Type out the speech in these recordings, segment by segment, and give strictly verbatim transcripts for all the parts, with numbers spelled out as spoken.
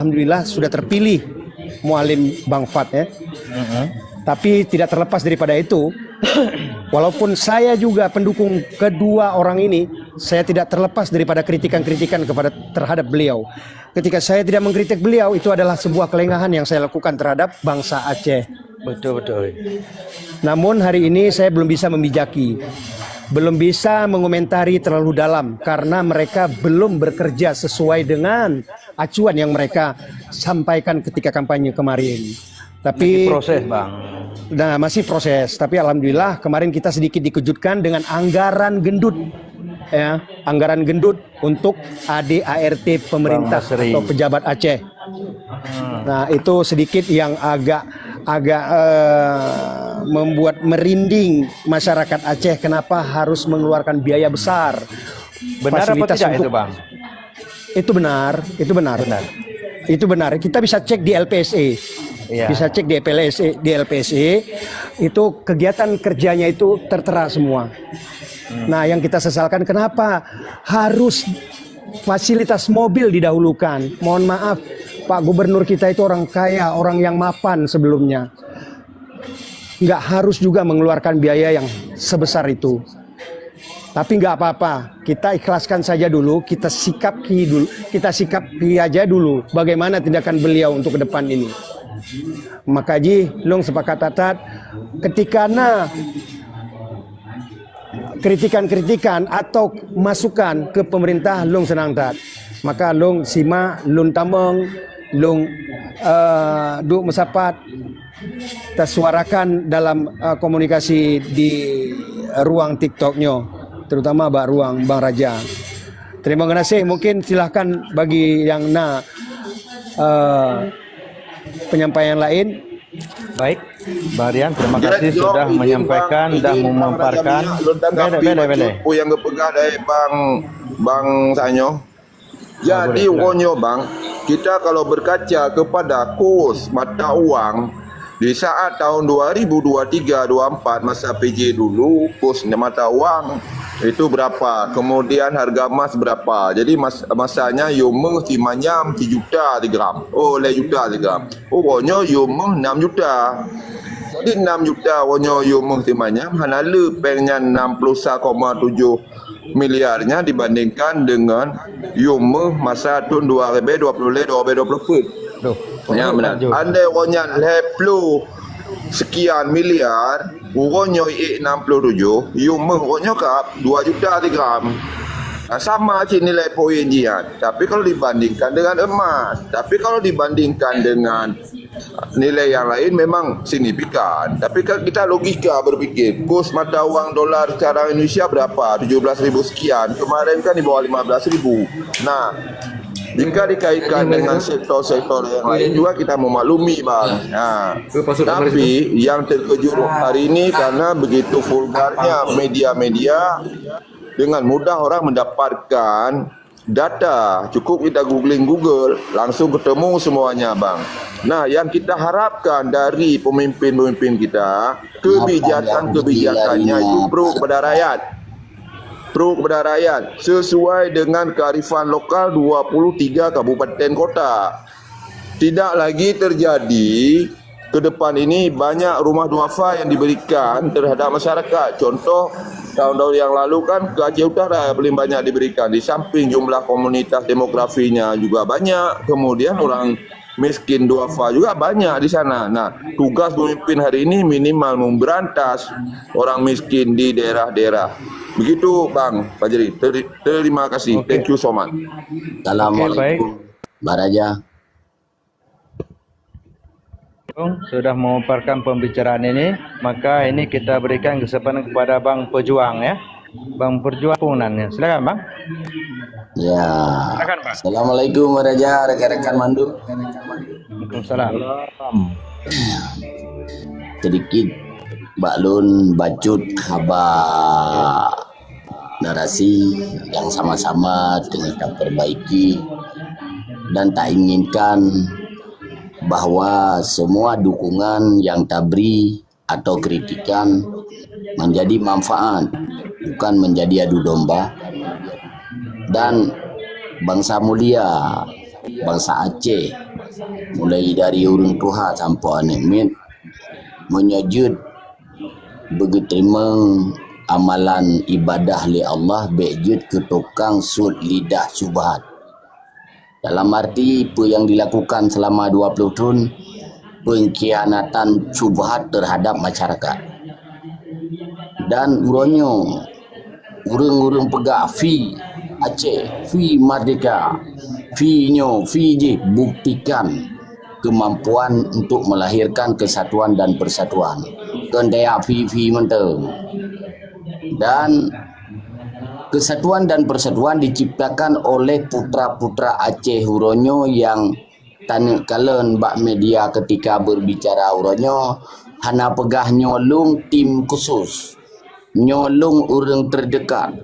alhamdulillah sudah terpilih Mualem Bang Fad, ya. Tapi tidak terlepas daripada itu, walaupun saya juga pendukung kedua orang ini, saya tidak terlepas daripada kritikan-kritikan kepada, terhadap beliau. Ketika saya tidak mengkritik beliau, itu adalah sebuah kelengahan yang saya lakukan terhadap bangsa Aceh. Betul, betul. Namun hari ini saya belum bisa membijaki, belum bisa mengomentari terlalu dalam karena mereka belum bekerja sesuai dengan acuan yang mereka sampaikan ketika kampanye kemarin. Tapi masih proses, Bang. Nah, masih proses. Tapi alhamdulillah kemarin kita sedikit dikejutkan dengan anggaran gendut, ya, anggaran gendut untuk A D A R T pemerintah atau pejabat Aceh. Nah, itu sedikit yang agak agak eh, membuat merinding masyarakat Aceh, kenapa harus mengeluarkan biaya besar. Benar apa fasilitas tidak untuk itu, Bang? Itu benar, itu benar. Itu benar. Kita bisa cek di L P S E. Iya. Bisa cek di L P S E, di L P S E itu kegiatan kerjanya itu tertera semua. Nah, yang kita sesalkan, kenapa harus fasilitas mobil didahulukan? Mohon maaf, Pak Gubernur kita itu orang kaya, orang yang mapan sebelumnya. Nggak harus juga mengeluarkan biaya yang sebesar itu. Tapi nggak apa-apa, kita ikhlaskan saja dulu, kita sikapi dulu, kita sikapi aja dulu bagaimana tindakan beliau untuk ke depan ini. Maka jih lôn sepakat that-that, ketika na kritikan-kritikan atau masukan ke pemerintah, lôn seunang that. Maka lôn simak, lôn tamong, lôn eh, duek meusapat, tasuarakan dalam eh, komunikasi di ruang TikTok nyoe, terutama bak ruang Bang Raja. Terima kasih. Mungkin silahkan bagi yang na eh, penyampaian lain. Baik, Bang Rian, terima kasih sudah menyampaikan dan memaparkan. Bele, bele, bele. Peue nyang geupeugah dari Bang, Bang Sanyo. Jadi, uroe nyoe, Bang, kita kalau berkaca kepada kurs mata uang di saat tahun dua ribu dua tiga dua empat masa P J dulu, kurs mata uang itu berapa, kemudian harga emas berapa. Jadi, mas-, masanya yomeuh simanyam sijuta sigram. Oh, lhèe juta sigram. Uroe nyoe yomeuh enam juta. Jadi, enam juta uroe nyoe yomeuh simanyam, hana le péng nyan enam puluh sa koma tujoh miliar nyan dibandingkan dengan yomeuh masa thôn dua ribèe dua puluh lhèe, dua ribèe dua puluh peuet. Nyan meunan. Andai uroe nyan lhèe ploh sekian miliar, uroe nyoe iék enam puluh tujoh, yomeuh uroe nyoe ka dua juta sigram. Nah, sama cit nilai poin jih nyan. Tapi kalau dibandingkan dengan emas, tapi kalau dibandingkan dengan nilai yang lain memang signifikan. Tapi kan kita logika berpikir, kurs mata uang dolar sekarang Indonesia berapa? Tujuh belas ribu sekian. Kemarin kan di bawah lima belas ribu. Nah, jika dikaitkan dengan sektor-sektor yang lain juga kita memaklumi, Bang. Nah, tapi yang terkejut hari ini karena begitu vulgarnya media-media, dengan mudah orang mendapatkan data, cukup kita googling Google, langsung ketemu semuanya, Bang. Nah, yang kita harapkan dari pemimpin-pemimpin kita, kebijakan-kebijakannya itu pro kepada rakyat. Pro kepada rakyat, sesuai dengan kearifan lokal dua puluh tiga kabupaten kota. Tidak lagi terjadi ke depan ini banyak rumah duafa yang diberikan terhadap masyarakat. Contoh, tahun-tahun yang lalu kan ke Aceh Utara paling banyak diberikan. Di samping jumlah komunitas demografinya juga banyak, kemudian orang miskin duafa juga banyak di sana. Nah, tugas pemimpin hari ini minimal memberantas orang miskin di daerah-daerah. Begitu, Bang Fajri. Teri-, terima kasih. Oke. Thank you so much. Oke, baik. Assalamualaikum, Bang Raja. Sudah memaparkan pembicaraan ini, maka ini kita berikan kesempatan kepada Bang Pejuang, ya. Bang Pejuang Pungnan, ya. Silakan, Bang. Ya. Silakan, Bang. Assalamualaikum, Bang Raja, rekan-rekan mandum. Waalaikumsalam. Sedikit bak lôn bacut haba narasi yang sama-sama teungoh tapeurbaiki dan tainginkan bahwa semua dukungan yang tabri atau kritikan menjadi manfaat, bukan menjadi adu domba. Dan bansa mulia, bansa Aceh, Mulai dari ureuëng tuha sampoe aneuëk miet, meunyoe jeuet beugeuteurimong amalan ibadah lé Allah, bék jeuet keu tukang suet lidah syubhat. Dalam arti, peue nyang dilakukan selama dua puluh thon, pengkhianatan syubhat terhadap masyarakat. Dan uroe nyoe, ureuëng-ureuëng peugah fi Aceh, fi merdeka, fi nyoe, fi jih, buktikan kemampuan untuk melahirkan kesatuan dan persatuan. Kon tajak fi-fi mantong. Dan kesatuan dan persatuan diciptakan oleh putra-putra Aceh uroe nyoe nyang taneuk kalon bak media ketika berbicara uroe nyoe, hana peugah nyoe lôn tim khusus. Nyoe lôn ureuëng terdekat.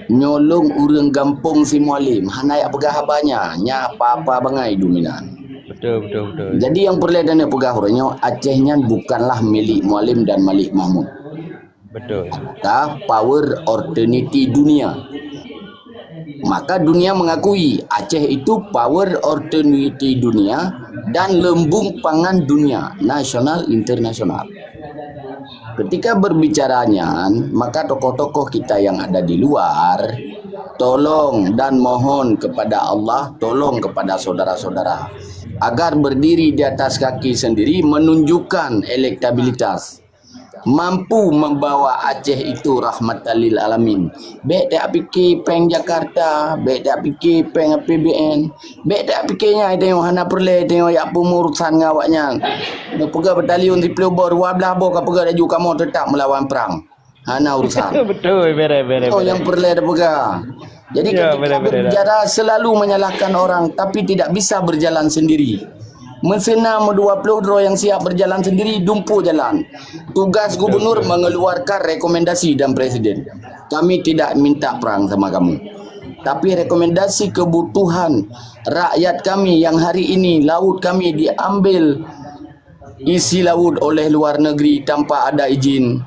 Nyoe lôn ureuëng gampông si Mualem. Hana jak peugah haba nyan, nyan apa-apa bangai dominan. Betul, betul, betul. Jadi nyang peureulée taneuk peugah uroe nyoe, Aceh nyan bukanlah milik Mualem dan Malik Mahmud. Betul. Ka power authority dunia. Maka dunia mengakui Aceh itu power authority dunia dan lumbung pangan dunia, nasional, internasional. Ketika berbicara nyan, maka tokoh-tokoh kita yang ada di luar, tolong dan mohon kepada Allah, tolong kepada saudara-saudara, agar berdiri di atas kaki sendiri, menunjukkan elektabilitas, mampu membawa Aceh itu rahmatan lil alamin. Bék tapike péng Jakarta, bék tapike péng A P B N, bék tapike nyan, tanyoe hana peureulée tanyoe jak peumurusan ngon awaknyan. Neupeugah batalion siplôh boh, dua blaih boh ka peugah laju kamoe tetap melawan perang. Hana urusan. Betul, bere, bere, Oh, bere. Yang peureulée tapeugah. Jadi Ya, ketika bere, bere, bere. berbicara, selalu menyalahkan orang, tapi tidak bisa berjalan sendiri. Meuseuna meudua ploh droe nyang siap berjalan sendiri, dumpeue jalan. Tugas gubernur mengeluarkan rekomendasi dan presiden. Kami tidak minta perang sama kamu. Tapi rekomendasi kebutuhan rakyat kami yang hari ini laut kami diambil isi laut oleh luar negeri tanpa ada izin,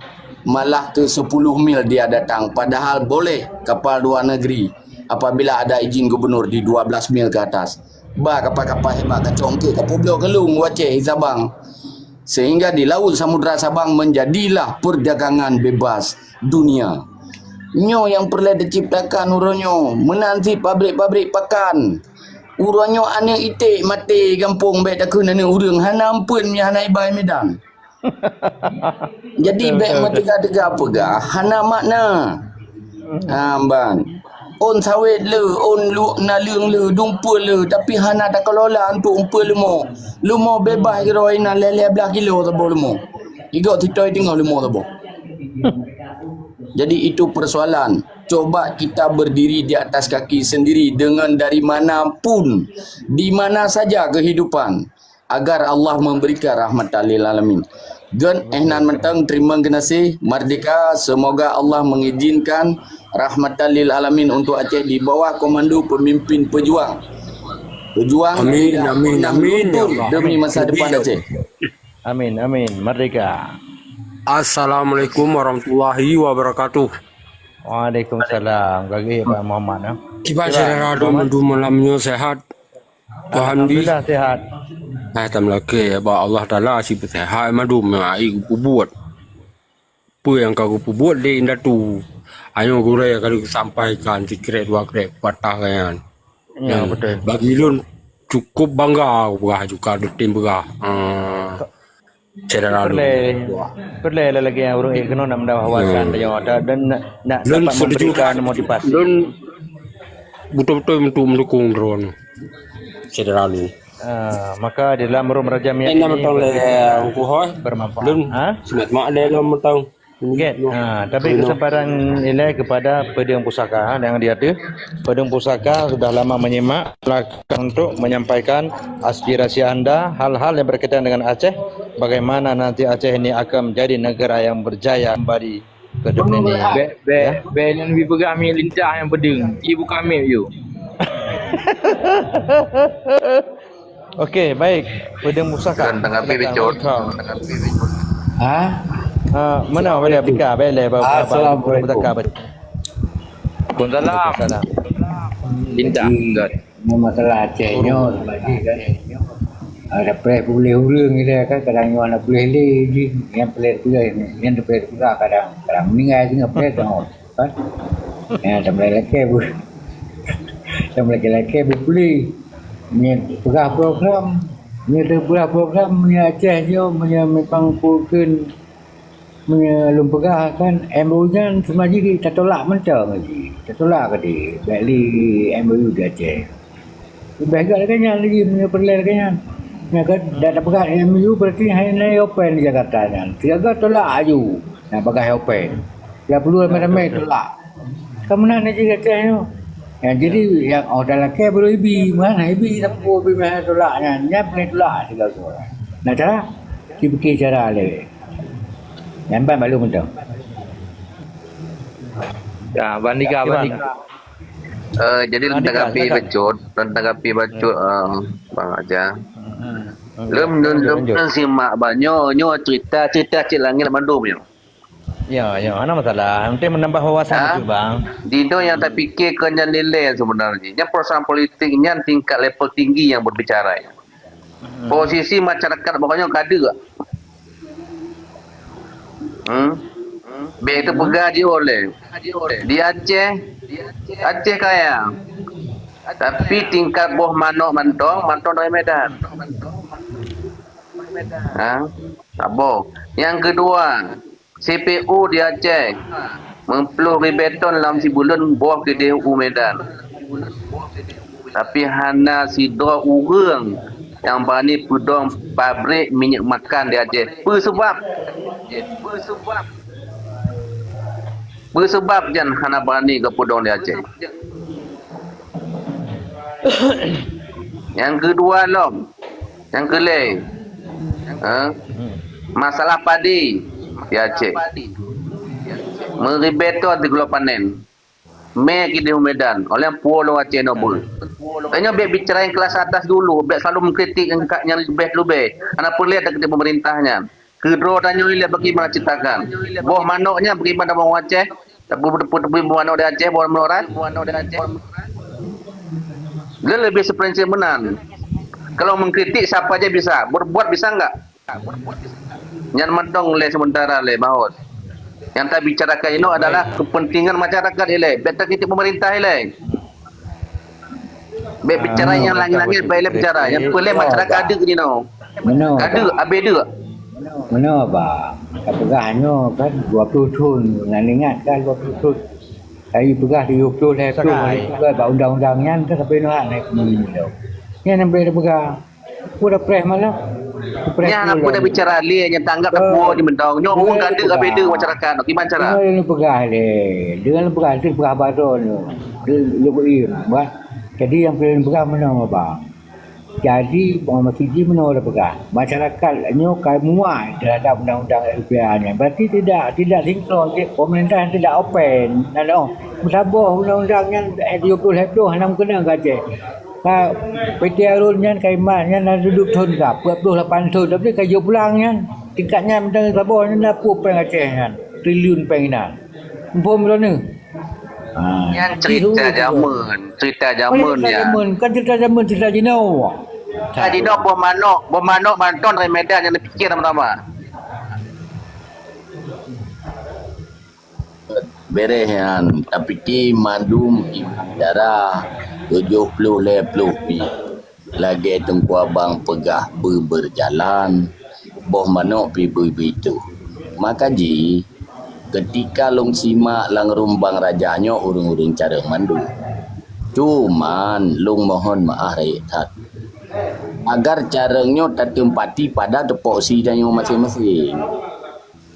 malah ke sepuluh mil dia datang, padahal boleh kapal luar negeri apabila ada izin gubernur di dua belas mil ke atas. Ba kapal-kapal hebat kacok ke kapubloe keulung u Aceh Sabang, sehingga di laut samudra Sabang menjadilah perdagangan bebas dunia. Nyoe nyang peureulée diciptakan uroe nyoe, meunan cit pabrik-pabrik pakan. Uroe nyoe aneuëk iték maté gampông bék takheun aneuëk ureuëng, hana ampeuen mi hana ibai Medan. Jadi bék meuteugah-teugah peugah hana makna. Ha, ban. Ôn sawét le, ôn lu, naleueng le, dumpeue le, tapi hana takelola untuk umpeue leumo. Leumo bebas keudroe inan lhée-lhée blaih kilo saboh leumo. Igok sitôi teungoh leumo saboh. Jadi itu persoalan. Coba kita berdiri di atas kaki sendiri dengan dari mana pun, di mana saja kehidupan, agar Allah memberikan rahmatan lil alamin. Gen eh nan mantong terima geunaséh merdeka, semoga Allah mengizinkan rahmatan lil alamin untuk Aceh di bawah komando pemimpin pejuang. Pejuang Amin, tidak amin, pernah amin, ya luntur Allah. Demi masa depan Aceh. Amin, amin. Merdeka. Assalamualaikum warahmatullahi wabarakatuh. Waalaikumsalam. Gagih Pak Muhammad, ya. Kiban Silakan, syedara Muhammad. Dum mandum malam nyoe sehat? Tuhan di. Alhamdulillah sehat. Hai tam lakée bak Allah Taala si peusehat mandum ai kubuet. Peue nyang ka geupubuet lé indatu? Ayo gurée ka geusampaikan sikrek dua krek patah nyan. Ya, betul. Bagi lôn cukup bangga peugah juga rutin peugah. Ah, syedara lôn. Peureulée, peureulée lagée nyang ureuëng keunoe nak mendakwakan tanyoe dan nak, nak dapat memberikan motivasi. Lôn betul-betul untuk mendukung droeneuh. Syedara lôn. Ah, maka di dalam Rom Raja Miat ini bermanfaat. Lôn semak-semak lé lôn mantong. Get. Ha, tapi kesempatan ilée kepada Peudeueng Pusaka yang di ateueh. Peudeueng Pusaka sudah lama menyimak, silakan untuk menyampaikan aspirasi anda, hal-hal yang berkaitan dengan Aceh, bagaimana nanti Aceh ini akan menjadi negara yang berjaya kembali ke dunia ini. Be, be, be nyan bi peugah mi lintah nyang peudeueng. Ibu kami yuk. Okey, baik. Peudeueng Pusaka. Kan tengah pi bicot. Silakan. Ha? Ah, mana boleh buka, boleh, ba-, ba-, Assalamualaikum. Pusaka, ba-, Waalaikumsalam. Waalaikumsalam. Lintah. Ini masalah Aceh nyoe, bagi kan. Ah, tapreh puléh ureuëng ilée kan, kadang nyoe hana puléh lé jih, nyang puléh-puléh, nyang tapreh peugah kadang, kadang meuninggai singoh preh teuh, kan. Ya, tapreh lakée bu-, tapreh lakée-lakée beupuléh. Nyan peugah program, nyan teupeugah program, nyan Aceh nyoe, nyan memang kukheun Meunyoe lôn peugah kan, M O U nyan seuma jih tatulak mantong jih. Tatulak keudeh, bèk lé M O U di Aceh. Leubeh gèt lagèe nyan lagèe meunyoe peureulèe lagèe nyan. Nyan kan, dak tapeugah M O U berarti hana open di Jakarta nyan. Sigaga tulak aju, na bagah open. Dak peureulee ramè-ramè tulak. Ka meunan jih Aceh nyoe. Nyan jadi nyang oh dalam kèe baru ibi, meuhan ibi sapeue ibi meuhan tulak nyan. Nyan peureulèe tulak sigaga. Na cara? Sipike cara lé. Nyan ban balu mantong. Ya, Bang Nika, Bang Nika. Eh, jadi lôn tanggapi bacut, lôn tanggapi bacut, eh, Bang Aja. Lôn, lôn, lôn simak, Bang. Nyoe, nyoe cerita, cerita cit langét mandum nyoe. Ya, ya, hana masalah. Yang penting menambah wawasan bacut, Bang. Di nyoe nyang tapike kon nyan nilai sebenarnya. Nyan perusahaan politik nyan tingkat level tinggi yang berbicara. Posisi masyarakat pokoknya ka deuek. Hmm? Bèk teupeugah jiôh lé. Di Aceh, Aceh kaya. Tapi tingkat boh manok mantong, mantong dari Medan. Ha? Saboh. Yang kedua, C P U di Aceh. Meuploh ribèe ton lam sibuleuen boh keudeh u Medan. Tapi hana sidroe ureueng nyang bani peudong pabrik minyeuk makan di Aceh. Peue seubab? Peue seubab nyan hana bani geupeudong di Aceh? Nyang keudua lom, nyang keulhèe, ha? Masalah padi di Aceh. Meuribèe ton sigohlom panen. Mè keudeh u Medan, oleh pulo Aceh nyoe beuh. Tanyoe bèk bicara nyang kelas atas dulu, bèk selalu mengkritik nyang ka, nyang leubeh-leubeh. Hana peureulèe takritik pemerintah nyan. Keudroe tanyoe ilèe bagaimana citakan. Boh manok nyan bagaimana boh Aceh? Tapi boh manok di Aceh, boh manok rat. Dia lebih seprinsip meunan. Kalau mengkritik siapa aja bisa, berbuat bisa enggak? Nyan mantong lé sementara lé, Maot. Nyang tabicarakan inoe adalah kepentingan masyarakat ilèe. Bèk takritik pemerintah ilèe. Bèk bicara nyang langét-langét, bèk ilèe bicara. Nyang peureulèe masyarakat deuek jinoe. Meunoe, Ka deuek, abéh deuek. Meunoe, Bang. Ka peugah nyoe kan dua ploh thon. Nyan ingat kan dua ploh thon. Tadi peugah tujoh ploh, lhèe ploh, Sakai. Tadi peugah bak undang-undang nyan kan sampai nyoe hana keumeung nyoe. Nyan nyang boleh peugah. Peue dah preh malah. Peue preh Nyan peue apa dah lagi. Bicara lé, nyan tanggap Eh, tapuo di mendong. Nyoe ureueng ka deuek abéh deuek masyarakat. Kiban cara? Dengan peugah lé. Dengan peugah, tu peugah baroe nyoe. Dia, dia beri, bah. Jadi yang perlu peugah meunoe, Bang. Jadi, Bang Masudi meunoe dah peugah. Masyarakat nyoe ka muai terhadap undang-undang L P A nyan. Berarti tidak, tidak sinkron. Pemerintah tidak open. Nah, oh, meusaboh undang-undang nyan, eh, tujoh ploh lhèe ploh hana meukeunong keu Aceh. Ka P T Arun nyan ka iman nyan na dudoe thon ka, peuet ploh lapan thon, tapi ka jeuet pulang nyan. Tingkat nyan mantong saboh nyan na peuet péng Aceh nyan, triliun péng inan. Muphom droeneuh? Ha, Nyan cerita jameun, cerita jameun nyan. Jameun, kan cerita jameun, cerita jinoe. Cerita jinoe boh manok, boh manok mantong dari Medan nyang dipikir sama-sama. Beréh nyan, tapike mandum ibu dara tujoh ploh lhèe ploh pi. Lagèe Teungku Abang peugah beubeurjalan, boh manok pi bui-bui toh. Maka jih, keutika lôn simak lam rumbang raja nyoe ureueng-ureueng carông mandum. Cuman, lôn mohon meu'ah rayeuk that. Agar carông nyoe tateumpati pada tupoksi tanyoe maséng-maséng.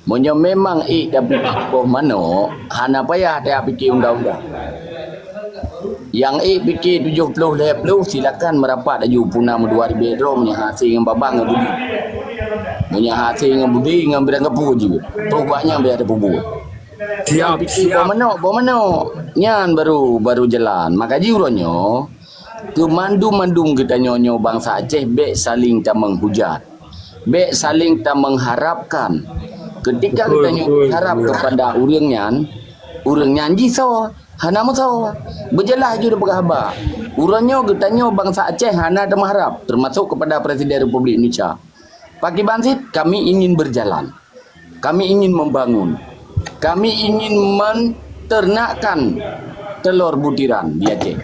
Meunyoe memang ék tapike boh manok, hana payah tapike undang-undang. Nyang ék pike tujoh ploh lhèe ploh, silakan meurapat laju puna meudua ribèe droe meunyoe hase ngon babah ngon budi. Meunyoe hase ngon budi, ngon birang gapu jih. Toh bak nyan payah tapeubuet. Nyang pike boh manok, boh manok. Nyan baru, baru jalan. Maka jih uroe nyoe, Keu mandum-mandum geutanyoe nyoe bansa Aceh, bèk saléng tameung hujat. Bèk saléng tameung harapkan. Keutika geutanyoe harap keupada ureueng nyan, ureueng nyan jisoe. Hana musoh. Beujeulaih ju tapeugah haba. Uroe nyoe geutanyoe bansa Aceh hana teumeuharab, teumasok keupada Presiden Republik Indonesia. Pakriban cit, kami ingin berjalan. Kami ingin membangun. Kami ingin menternakkan telur butiran di Aceh.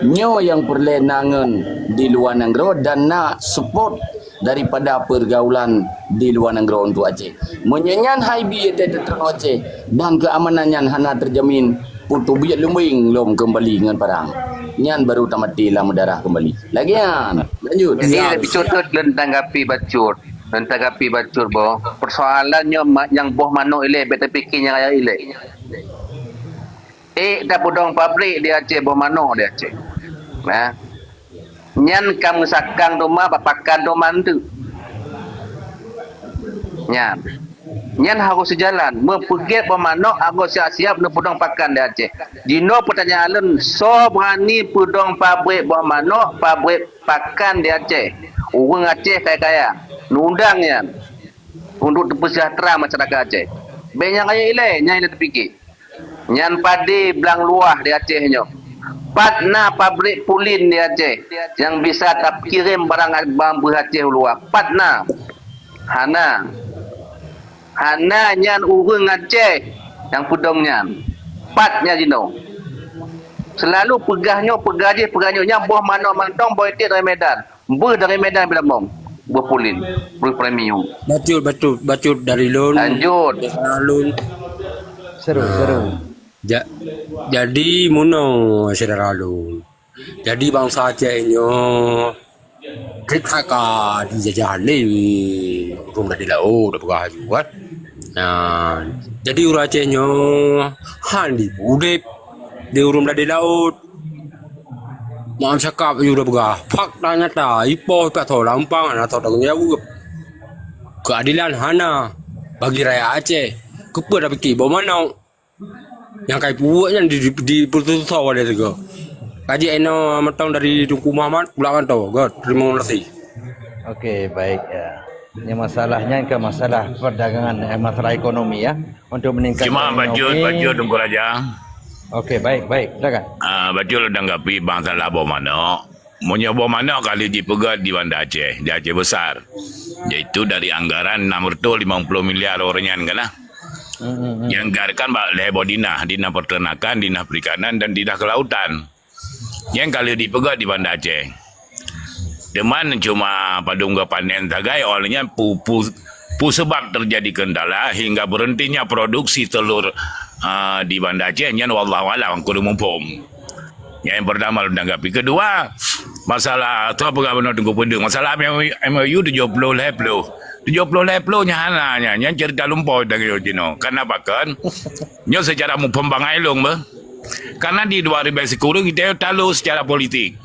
Nyoe nyang peureulée na ngon di luwa nanggroe dan na support daripada pergaulan di luwa nanggroe untuk Aceh. Meunyoe nyan hai bi teuteurang Aceh dan keamanan nyan hana terjamin, peuteubiet lumbeng lom keumbali ngon parang. Nyan baru tamati lam darah keumbali. Lagée nyan, lanjut. Jadi, lebih cocok lôn tanggapi bacut. Lôn tanggapi bacut boh. Persoalan nyoe ma-, nyang boh manok ilée, bèk tapike nyang raya ilée. Eh, tapeudong pabrik di Aceh, boh manok di Aceh. Nah. Nyan ka meusakang teuma, bak pakan teuma enteuk. Nyan. Nyan harôh sijalan. Meupeugét boh manok harôh siap-siap neupeudong pakan di Aceh. Jinoe peutanyaan lôn, soe beurani peudong pabrik boh manok, pabrik pakan di Aceh? Ureuëng Aceh kaya-kaya. Neuundang nyan. Untuk teupeusejahtera masyarakat Aceh. Bèk nyang raya ilée, nyan ilée tapike. Nyan padé blang luwah di Aceh nyoe. Pat na pabrik pulin di Aceh nyang bisa takirém barang, barang beuh Aceh u luwa? Pat na? Hana. Hana, nyan ureuëng Aceh nyang peudong nyan. Pat nyan jinoe. Seulalu peugah nyoe, peugah jih, peugah nyoe, nyan boh manok mantong, boh iték dari Medan. Beuh dari Medan Bilamong, beuh pulin, beuh premium. Bacut, bacut, bacut dari lôn. Lanjut. Dari lôn. Seru, seru. Ah, ja-, jadi meunoe, syedara lôn. Jadi bansa Aceh nyoe, trép that ka dijajah lé ureuëng dari laôt, dah peugah laju kan. Nah, jadi ureuëng Aceh nyoe han diudép di ureuëng dari laôt. Maaf cakap, yue udah peugah. Fakta nyata, ipoh ipat tho lampang hana tho tanggong jaweueb. Keuadilan hana bagi rakyat Aceh. Keupeue tapike boh manok? Nyang kai puweuek nyan di, di, dipeututoe lé sigoe. Kaji inoe mantong dari Teungku Muhammad, pulak mantong. Good, terima kasih. Okey, baik, ya. Ini masalahnya ke masalah perdagangan, eh, masalah ekonomi, ya. Untuk meningkatkan Cuma ekonomi. Bacut, bacut, Teungku Raja. Okey, baik, baik. Silakan. Ah, bacut lôn tanggapi bang salah boh manok. Meunyoe boh manok ka lheueh jipeugét di Banda Aceh, di Aceh Besar, yaitu dari anggaran enam ratus lima puluh miliar orang nyan kan lah. Hmm, hmm, hmm. Yang anggarkan bak lhèe boh dinah, dinah peternakan, dinah perikanan, dan dinah kelautan. Nyang ka lheueh jipeugét di Banda Aceh. Teuma cuma padum geupanen sagai, oleh nyan pu-, pu-, pu sebab terjadi kendala hingga berhentinya produksi telur, ah, di Banda Aceh nyan wallahu alam, kureueng muphom. Nyang pertama lôn tanggapi. Kedua, masalah tu apa gubernur Teungku Peudeueng, masalah M O U tujuh puluh lhèe ploh. Tujuh puluh lhèe ploh nyan hana nyan, nyan cerita lumpoe tanyoe jinoe. Karena apa kan? Nyoe secara muphom bangai lôn beuh. Karena di dua ribu sikureueng kita talu secara politik.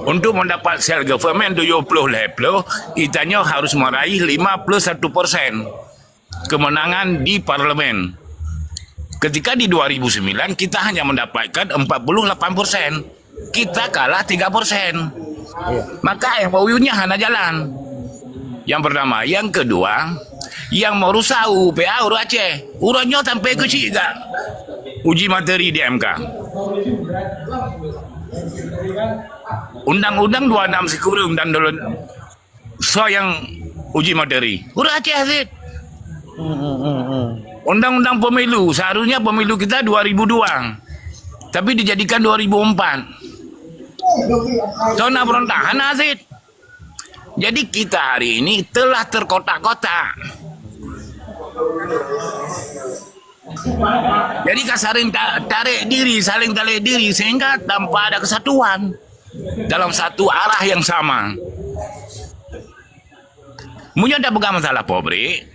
Untuk mendapat self government tujuh puluh lhèe ploh, itanyoe harus meraih lima puluh satu persen kemenangan di parlemen. Ketika di dua ribu sembilan, kita hanya mendapatkan empat puluh lapan persen. Kita kalah tiga persen. Iya. Maka M O U-nya hana jalan. Yang pertama. Yang kedua, yang merusak U U P A ureueng Aceh. Ureueng nyoe sampai keuchik gak uji materi di M K. Undang-undang dua enam sikureueng dan dulu, soe nyang uji materi? Ureueng Aceh cit. Hmm, hmm, hmm, hmm. Undang-undang pemilu, seharusnya pemilu kita dua ribu dua. Tapi dijadikan dua ribu empat. Soe na berontak? Hana cit. Jadi kita hari ini telah terkotak-kotak. Jadi ka saling ta-, tarék diri, saling tarék diri sehingga tanpa ada kesatuan dalam satu arah yang sama. Meunyoe tapeugah masalah pabrik,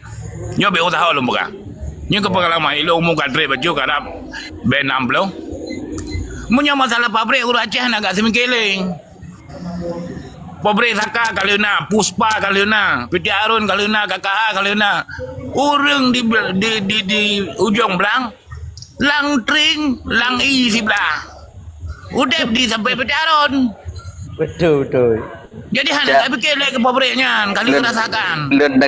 nyoe bèk usah lôn peugah. Nyoe keu pengalaman ilôn, umu ka trép bacut, karab bèe enam ploh. Meunyoe masalah pabrik, ureueng Aceh hana gak seumiké lé. Pabrik Saka ka lheueh na, Puspa ka lheueh na, P T Harun ka lheueh na, K K H ka lheueh na. Ureueng di, di, di, di ujong blang, lam tring, lam ie siblah. Udép di sampai P T Harun. Betul, betul. Jadi hana tapiké lé keu pabrik nyan, ka lheueh rasakan. Lôn